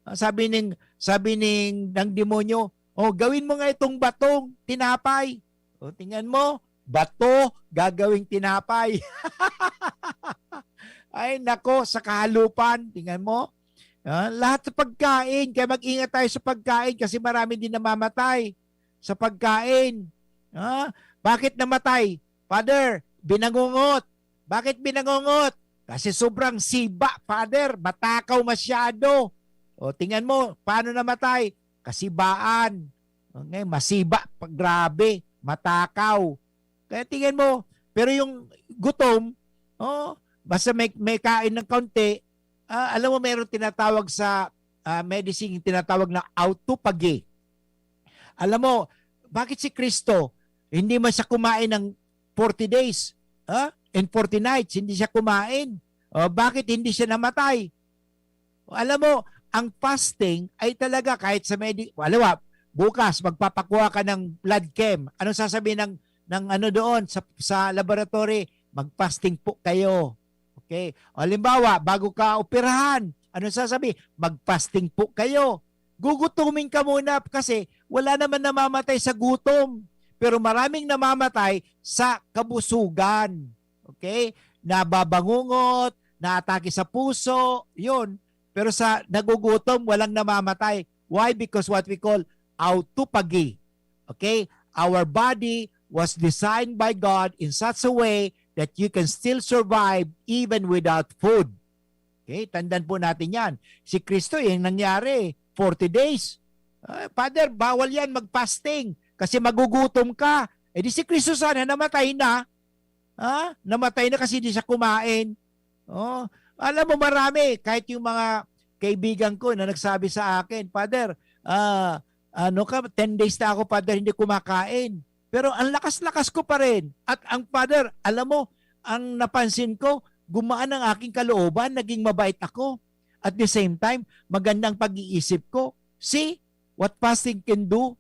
Ah, sabi ning, sabi ning, ng demonyo, "Oh, gawin mo nga itong batong tinapay." O, tingnan mo, bato, gagawing tinapay. Ay, nako, sa kahalupan, tingnan mo. Ah, lahat sa pagkain, kaya mag-ingat tayo sa pagkain kasi marami din namamatay sa pagkain. Ah, Bakit namatay? Father, binangungot. Bakit binangungot? Kasi sobrang siba, Father. Matakaw masyado. O, tingnan mo, paano namatay? Kasibaan. O, ngayon, masiba, pa-, grabe, matakaw. Kaya tingnan mo, pero yung gutom, oh, basta may, may kain ng kaunti, ah, alam mo, meron tinatawag sa, ah, medicine, yung tinatawag na autophagy. Alam mo, bakit si Kristo, hindi man siya kumain ng forty days, ah, and forty nights, hindi siya kumain? O, bakit hindi siya namatay? Alam mo, ang fasting ay talaga kahit sa medi-, halimbawa, bukas magpapakuha ka ng blood chem. Anong sasabihin ng, ng ano doon sa, sa laboratory? "Mag-fasting po kayo." Okay? O, halimbawa, bago ka operahan, anong sasabi? "Mag-fasting po kayo." Gugutumin ka muna kasi wala naman namamatay sa gutom. Pero maraming namamatay sa kabusugan. Okay? Nababangungot, naatake sa puso, yun. Pero sa nagugutom, walang namamatay. Why? Because what we call autophagy. Okay? Our body was designed by God in such a way that you can still survive even without food. Okay? Tandaan po natin yan. Si Kristo, yung nangyari, forty days. Ah, Father, bawal yan mag-fasting kasi magugutom ka. Eh di si Kristo sana namatay na. Ha? Namatay na kasi di siya kumain. Oh, alam mo, marami, kahit yung mga kaibigan ko na nagsabi sa akin, "Father, ah, ano ka, ten days na ako, Father, hindi kumakain." Pero ang lakas-lakas ko pa rin. At ang, Father, alam mo, ang napansin ko, gumaan ang aking kalooban, naging mabait ako. At the same time, maganda ang pag-iisip ko. See what fasting can do?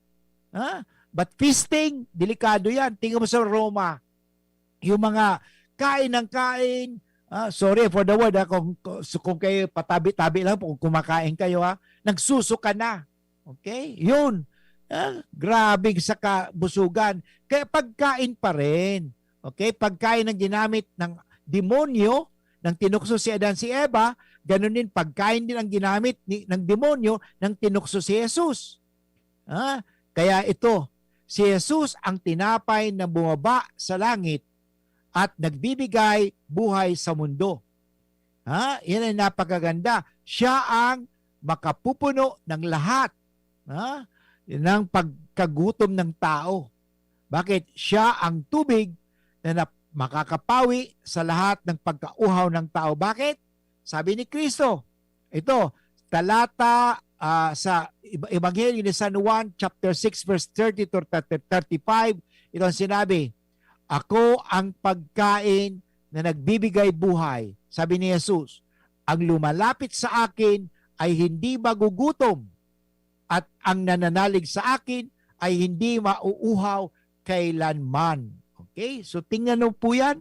Ha? But feasting, delikado yan. Tingnan mo sa Roma, yung mga kain ng kain, ah, sorry for the word, ha, kung, kung, so, kung kayo patabi-tabi lang, kung kumakain kayo, ha, nagsusuka na. Okay? Yun. Ah, grabe sa kabusugan. Kaya pagkain pa rin. Okay? Pagkain ang ginamit ng demonyo, ng tinukso si Adan, si Eva, ganun din pagkain din ang ginamit ni, ng demonyo ng tinukso si Jesus. Ah, kaya ito, si Jesus ang tinapay na bumaba sa langit at nagbibigay buhay sa mundo. Ha? Yan ay napakaganda. Siya ang makapupuno ng lahat, ha? Ng pagkagutom ng tao. Bakit? Siya ang tubig na nap-, makakapawi sa lahat ng pagkauhaw ng tao. Bakit? Sabi ni Kristo, ito, talata, ah, sa Eb-, Ebanghelyo ni San Juan, chapter six, verse thirty to thirty, thirty-five, ito ang sinabi, "Ako ang pagkain na nagbibigay buhay." Sabi ni Jesus, "Ang lumalapit sa akin ay hindi magugutom, at ang nananalig sa akin ay hindi mauuhaw kailanman." Okay? So, tingnan mo po yan.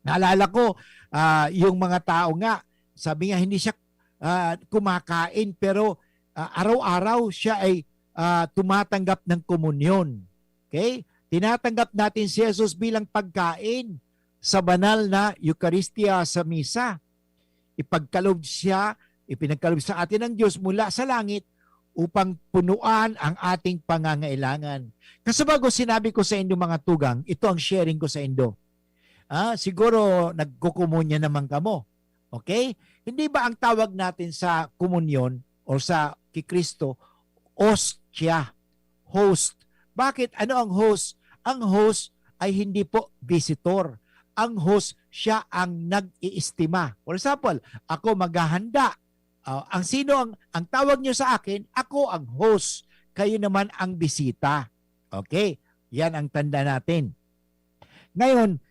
Naalala ko, ah, yung mga tao nga, sabi nga, hindi siya, ah, kumakain, pero, ah, araw-araw siya ay, ah, tumatanggap ng komunyon. Okay? Tinatanggap natin si Jesus bilang pagkain sa banal na Eukaristia, sa misa. Ipagkaloob siya, ipinagkaloob sa atin ng Diyos mula sa langit upang punuan ang ating pangangailangan. Kasabago, sinabi ko sa indo, mga tugang, ito ang sharing ko sa indo. Ah, siguro nagkukomunya naman kamo. Okay? Hindi ba ang tawag natin sa komunyon o sa ki Kristo, ostia, host? Bakit? Ano ang host? Ang host ay hindi po visitor. Ang host, siya ang nag-iistima. For example, ako maghahanda. Ah, ang sino ang, ang tawag niyo sa akin, ako ang host. Kayo naman ang bisita. Okay? Yan ang tanda natin. Ngayon,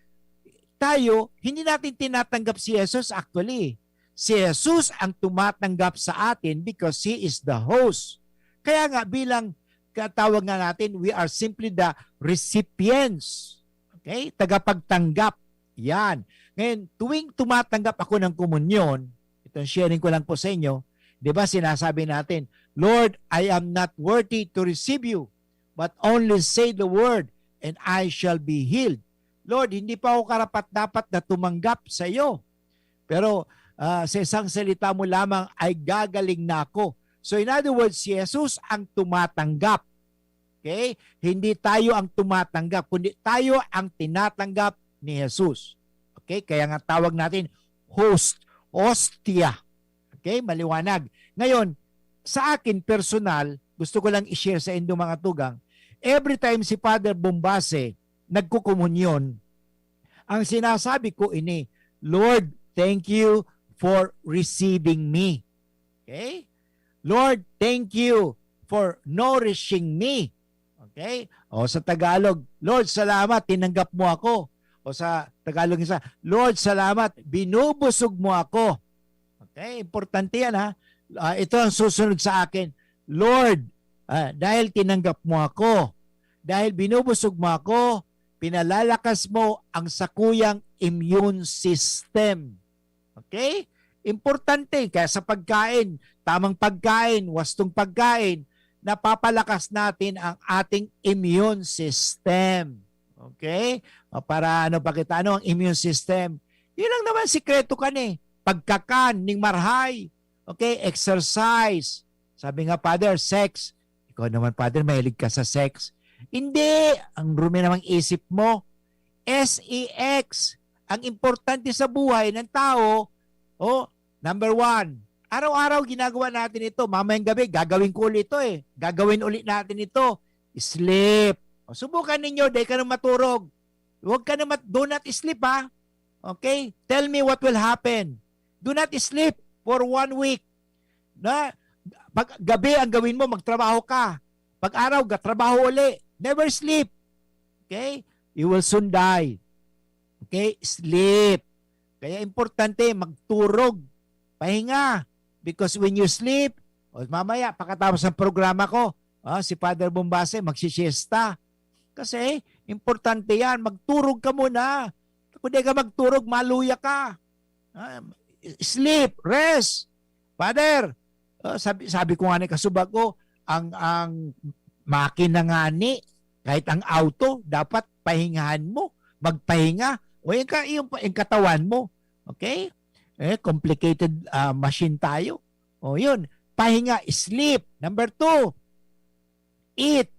tayo, hindi natin tinatanggap si Jesus actually. Si Jesus ang tumatanggap sa atin because He is the host. Kaya nga, bilang katawag nga natin, we are simply the recipients. Okay? Tagapagtanggap. Yan. Ngayon, tuwing tumatanggap ako ng komunyon, itong sharing ko lang po sa inyo, di ba sinasabi natin, "Lord, I am not worthy to receive you, but only say the word, and I shall be healed." Lord, hindi pa ako karapat-dapat na tumanggap sa iyo. Pero, ah, sa isang salita mo lamang ay gagaling na ako. So, in other words, si Jesus ang tumatanggap. Okay? Hindi tayo ang tumatanggap, kundi tayo ang tinatanggap ni Jesus. Okay? Kaya nga tawag natin host, hostia. Okay? Maliwanag. Ngayon, sa akin personal, gusto ko lang i-share sa indo, mga tugang, every time si Father Bombase nagkukomunyon, ang sinasabi ko ini, "Lord, thank you for receiving me." Okay? "Lord, thank you for nourishing me." Okay? O sa Tagalog, "Lord, salamat, tinanggap mo ako." O sa Tagalog isa, "Lord, salamat, binubusog mo ako." Okay? Importante yan, ha? Ah, ito ang susunod sa akin, "Lord, ah, dahil tinanggap mo ako, dahil binubusog mo ako, pinalalakas mo ang sakuyang immune system." Okay? Importante, kaya sa pagkain, tamang pagkain, wastong pagkain, napapalakas natin ang ating immune system. Okay? O, para ano pa kita, ano ang immune system? Yun lang naman sikreto kan eh. Pagkakan ning marhay. Okay? Exercise. Sabi nga, "Father, sex." Ikaw naman, Father, mahilig ka sa sex. Hindi. Ang rumi namang isip mo. S E X. Ang importante sa buhay ng tao, oh, number one, araw-araw ginagawa natin ito. Mamayang gabi, gagawin ko ulit ito eh. Gagawin ulit natin ito. Sleep. O, subukan ninyo, dahil ka nang maturog. Huwag ka na mat-, do not sleep, ha? Okay? Tell me what will happen. Do not sleep for one week. Na, pag gabi ang gawin mo, magtrabaho ka. Pag araw, gatrabaho uli. Never sleep. Okay? You will soon die. Okay? Sleep. Kaya importante, magturog. Pahinga. Because when you sleep, o mamaya, pagkatapos ng programa ko, ah, si Father Bombase, magsisiesta. Kasi, importante yan. Magturog ka muna. Kung di ka magturog, maluya ka. Ah, sleep, rest. Father, ah, sabi, sabi ko nga ni kasubag ko, ang, ang makina nga ni, kahit ang auto, dapat pahingahan mo. Magpahinga. O yung, ka, yung, yung katawan mo. Okay? Eh, complicated ah, machine tayo. O yun, pahinga, sleep. Number two, eat.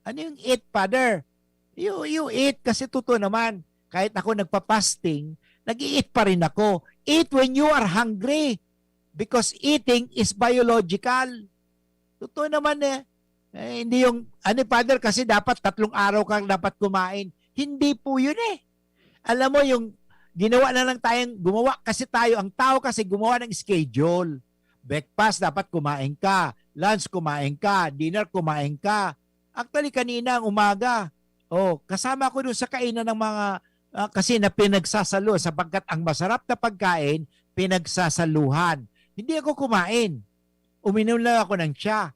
Ano yung eat, Father? You, you eat kasi totoo naman. Kahit ako nagpa-fasting, nag-i-eat pa rin ako. Eat when you are hungry. Because eating is biological. Totoo naman eh. Eh, hindi yung, ano, Father, kasi dapat tatlong araw kang dapat kumain. Hindi po yun eh. Alam mo, yung ginawa na lang tayong, gumawa kasi tayo, ang tao kasi gumawa ng schedule. Breakfast, dapat kumain ka. Lunch, kumain ka. Dinner, kumain ka. Actually, kanina ang umaga, oh, kasama ko dun sa kainan ng mga, ah, kasi na pinagsasalo, sapagkat ang masarap na pagkain, pinagsasaluhan. Hindi ako kumain. Uminom lang ako ng tsa.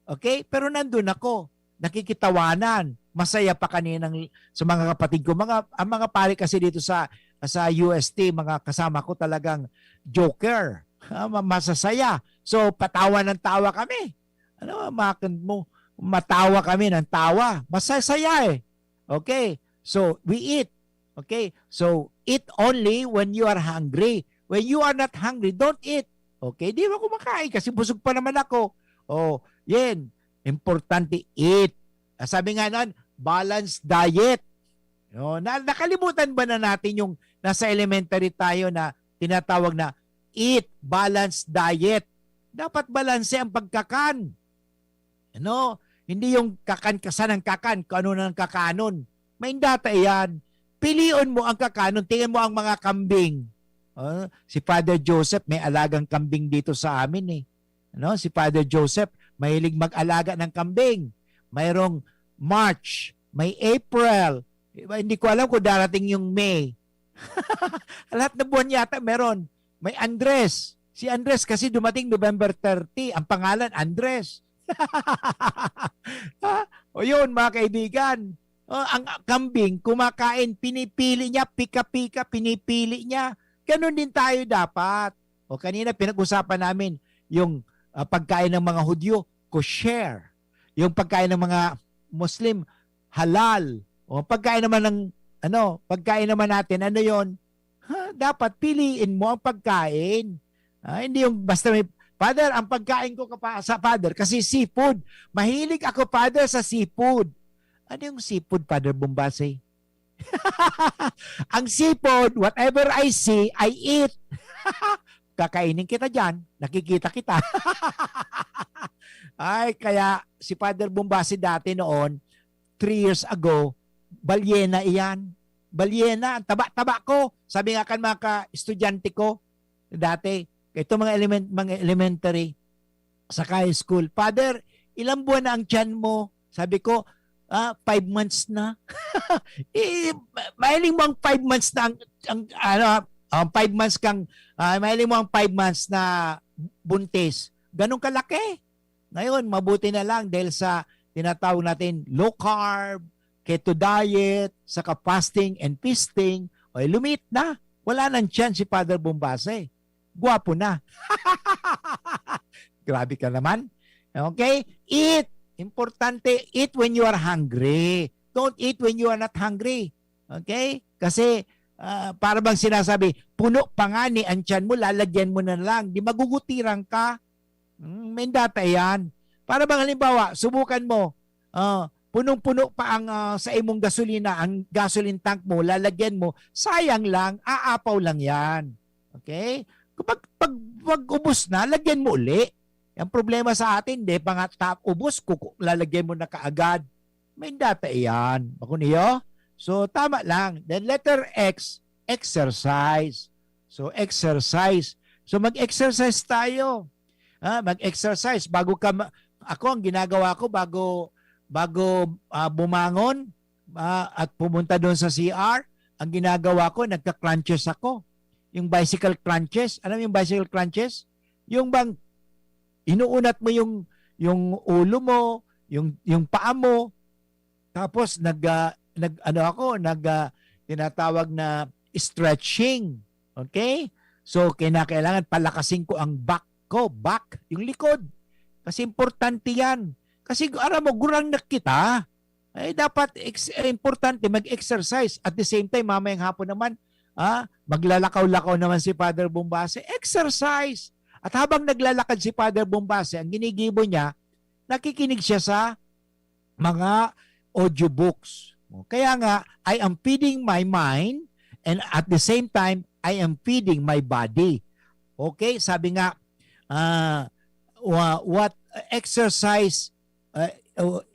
Okay? Pero nandun ako. Nakikitawanan. Masaya pa kaninang sa mga kapatid ko. Mga, ang mga pare kasi dito sa, sa U S T, mga kasama ko talagang joker. Ha? Ma-, masasaya. So, patawa ng tawa kami. Ano, makan mo, matawa kami ng tawa. Masasaya eh. Okay? So, we eat. Okay? So, eat only when you are hungry. When you are not hungry, don't eat. Okay? Di ba kumakain kasi busog pa naman ako. Oh, yan. Importante, eat. Ah, sabi nga nun, balanced diet. No, na, nakalimutan ba na natin yung nasa elementary tayo na tinatawag na eat balanced diet? Dapat balanse ang pagkakan. Ano? Hindi yung kakan ka sana ng kakan, kung ano nang kakanon. May data iyan. Pilion mo ang kakanon. Tingnan mo ang mga kambing. Ah, si Father Joseph, may alagang kambing dito sa amin eh. Ano? Si Father Joseph, mahilig mag-alaga ng kambing. Mayroong March, may April. Diba? Hindi ko alam kung darating yung May. Lahat na buwan yata meron. May Andres. Si Andres kasi dumating November thirty. Ang pangalan, Andres. Ha? O yun, mga kaibigan. O, ang kambing, kumakain, pinipili niya, pika-pika, pinipili niya. Ganun din tayo dapat. O kanina, pinag-usapan namin yung ah, pagkain ng mga Hudyo, kosher. Yung pagkain ng mga Muslim, halal. O pagkain naman ng, ano, pagkain naman natin, ano yon? Ha, dapat piliin mo ang pagkain. Ah, hindi yung basta may, "Father, ang pagkain ko kapa-, sa, Father, kasi seafood. Mahilig ako, Father, sa seafood." Ano yung seafood, Father Bombase? Ang seafood, whatever I see, I eat. Kakainin kita dyan. Nakikita kita. Ay, kaya si Father Bombase dati noon, three years ago, balyena iyan. Balyena, ang taba-taba ko. Sabi nga kan mga ka-, estudyante ko dati, ito mga element-, mga elementary, sa high school, "Father, ilang buwan na ang tiyan mo?" Sabi ko, "Ah, five months na." Eh, ma-, mahiling mo ang five months na ang, ang, ano, ang five months kang, ah, mahiling mo ang five months na buntis. Ganun kalaki. Ngayon, mabuti na lang dahil sa tinatawag natin low carb, keto diet, saka fasting and feasting, o, eh, lumiit na. Wala nang tiyan si Father Bombase. Gwapo na. Grabe ka naman. Okay? Eat. Importante, eat when you are hungry. Don't eat when you are not hungry. Okay? Kasi, ah, para bang sinasabi, "Puno pa nga ni ang tiyan mo, lalagyan mo na lang." Di magugutiran ka. Hmm, may data yan. Para bang halimbawa, subukan mo, ah, punong-puno pa ang, ah, sa imong gasolina, ang gasoline tank mo, lalagyan mo, sayang lang, aapaw lang yan. Okay? Kapag, pag, pag ubos na, lagyan mo uli. Ang problema sa atin, di pa nga ta-, ubos, kuku-, lalagyan mo na kaagad. May data iyan. Bakun iyo? So, tama lang. Then letter X, exercise. So, exercise. So, mag-exercise tayo. Ah, mag-exercise. Bago ka ma-, ako, ang ginagawa ko, bago, bago, ah, bumangon, ah, at pumunta doon sa C R, ang ginagawa ko, nagka-crunches ako. Yung bicycle crunches. Alam mo yung bicycle crunches? Yung bang inuunat mo yung, yung ulo mo, yung, yung paa mo, tapos nag, ah, nag, ano ako, nag, ah, tinatawag na stretching. Okay? So, kinakailangan palakasin ko ang back ko, back, yung likod. Kasi importante yan. Kasi aram mo, gurang na kita. Ay, dapat ex-, eh, importante mag-exercise. At the same time, mamayang hapon naman, ah, maglalakaw-lakaw naman si Father Bombase. Exercise! At habang naglalakad si Father Bombase, ang ginigibo niya, nakikinig siya sa mga audiobooks. Kaya nga, I am feeding my mind and at the same time, I am feeding my body. Okay, sabi nga, ah, wa-, what exercise, ah,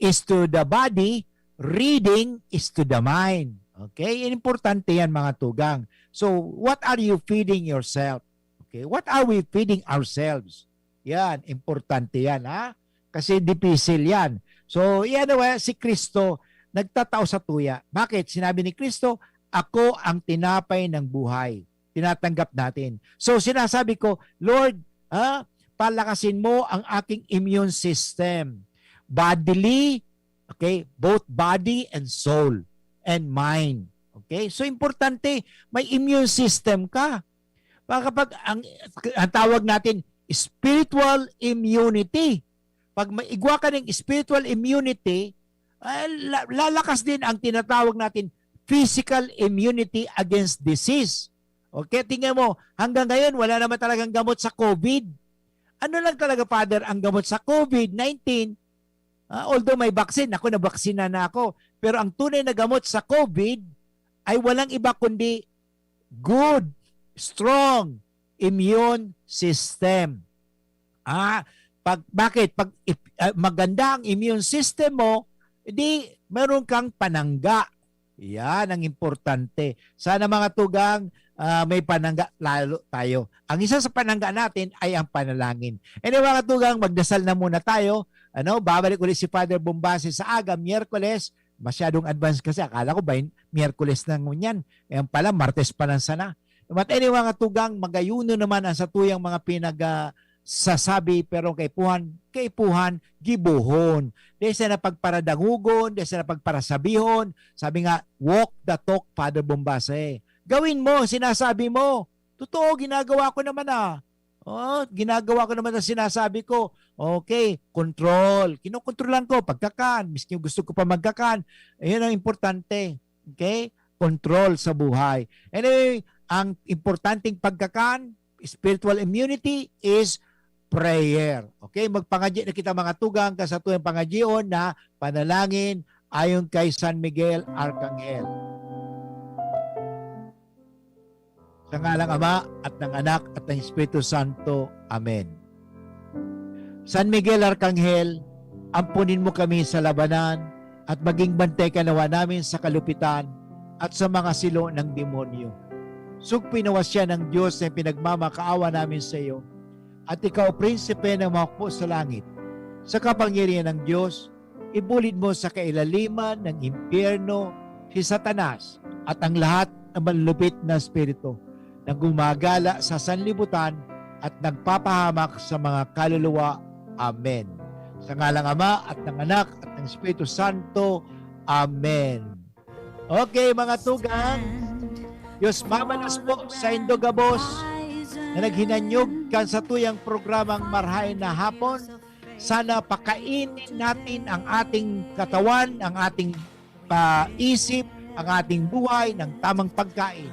is to the body, reading is to the mind. Okay? Importante yan, mga tugang. So, what are you feeding yourself? Okay? What are we feeding ourselves? Yan, importante yan, ha? Kasi dipisil yan. So, yan, eh, si Kristo nagtatao sa tuya. Bakit? Sinabi ni Kristo, "Ako ang tinapay ng buhay." Tinatanggap natin. So, sinasabi ko, "Lord, ha, palakasin mo ang aking immune system. Bodily, okay, both body and soul and mind." Okay? So, importante, may immune system ka. Baka kapag ang, ang tawag natin, spiritual immunity. Pag may igwa ka ng spiritual immunity, ay, la-, lalakas din ang tinatawag natin physical immunity against disease. Okay, tingnan mo, hanggang ngayon, wala naman talagang gamot sa COVID. Ano lang talaga, Father, ang gamot sa COVID nineteen? Ah, although may vaccine, ako, nabaksina na ako. Pero ang tunay na gamot sa COVID ay walang iba kundi good, strong immune system. Ah, pag, bakit? Pag ip-, ah, maganda ang immune system mo, di meron kang panangga. Yan ang importante. Sana, mga tugang, ah, may panangga lalo tayo. Ang isa sa panangga natin ay ang panalangin. Anyway, mga tugang, magdasal na muna tayo. Ano, babalik ulit si Father Bombase sa aga, Miyerkules. Masyadong advance kasi. Akala ko ba yun, Miyerkules na ngunyan? Ayan pala, Martes pa lang sana. But anyway, mga tugang, magayuno naman ang satuyang mga pinag, ah, sasabi, pero kaipuhan, kaipuhan, gibohon. Di sana pagparadangugon, di sana pagparasabihon. Sabi nga, "Walk the talk, Father Bombase." Gawin mo, sinasabi mo. Totoo, ginagawa ko naman, ah. Oh, ginagawa ko naman ang sinasabi ko. Okay, control. Kinokontrolan ko, pagkakan. Miski gusto ko pa magkakan. Ayun ang importante. Okay? Control sa buhay. Anyway, ang importanteng pagkakan, spiritual immunity, is prayer. Okay, magpangadyi na kita, mga tugang, kan satuyang pangadyion na panalangin ayon kay San Miguel Arcangel. Sa ngalang Ama, at ng Anak, at ng Espiritu Santo. Amen. San Miguel Arcangel, amponin mo kami sa labanan, at maging bantay ka nawa namin sa kalupitan at sa mga silo ng demonyo. Sugpoy nawa siya ng Diyos na pinagmamakaawa namin sa iyo, at ikaw, prinsipe ng mga hukbo sa langit. Sa kapangyarihan ng Diyos, ibulid mo sa kailaliman ng impyerno si Satanas at ang lahat ng malulupit na espiritu na gumagala sa sanlibutan at nagpapahamak sa mga kaluluwa. Amen. Sa ngalang Ama, at ng Anak, at ng Espiritu Santo. Amen. Okay, mga tugang, Diyos mamalas po sa indo gabos na naghinanyog kan satuyang programang Marahay na Hapon. Sana pakainin natin ang ating katawan, ang ating, ah, isip, ang ating buhay ng tamang pagkain.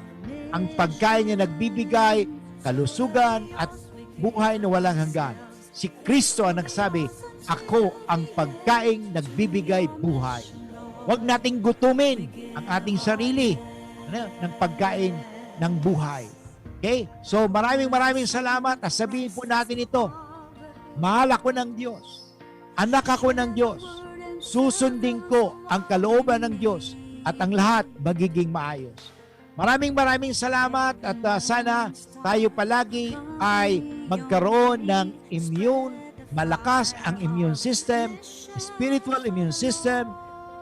Ang pagkain na nagbibigay kalusugan at buhay na walang hanggan. Si Kristo ang nagsabi, "Ako ang pagkaing nagbibigay buhay." Huwag nating gutumin ang ating sarili, ano, ng pagkain ng buhay. Okay? So, maraming, maraming salamat. At sabihin po natin ito, "Mahal ako ng Diyos. Anak ako ng Diyos. Susundin ko ang kalooban ng Diyos at ang lahat magiging maayos." Maraming, maraming salamat at, ah, sana tayo palagi ay magkaroon ng immune, malakas ang immune system, spiritual immune system,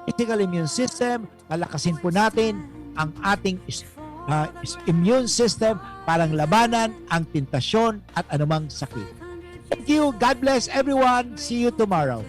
physical immune system. Palakasin po natin ang ating is-, ah, is-, immune system para labanan ang tentasyon at anumang sakit. Thank you. God bless everyone. See you tomorrow.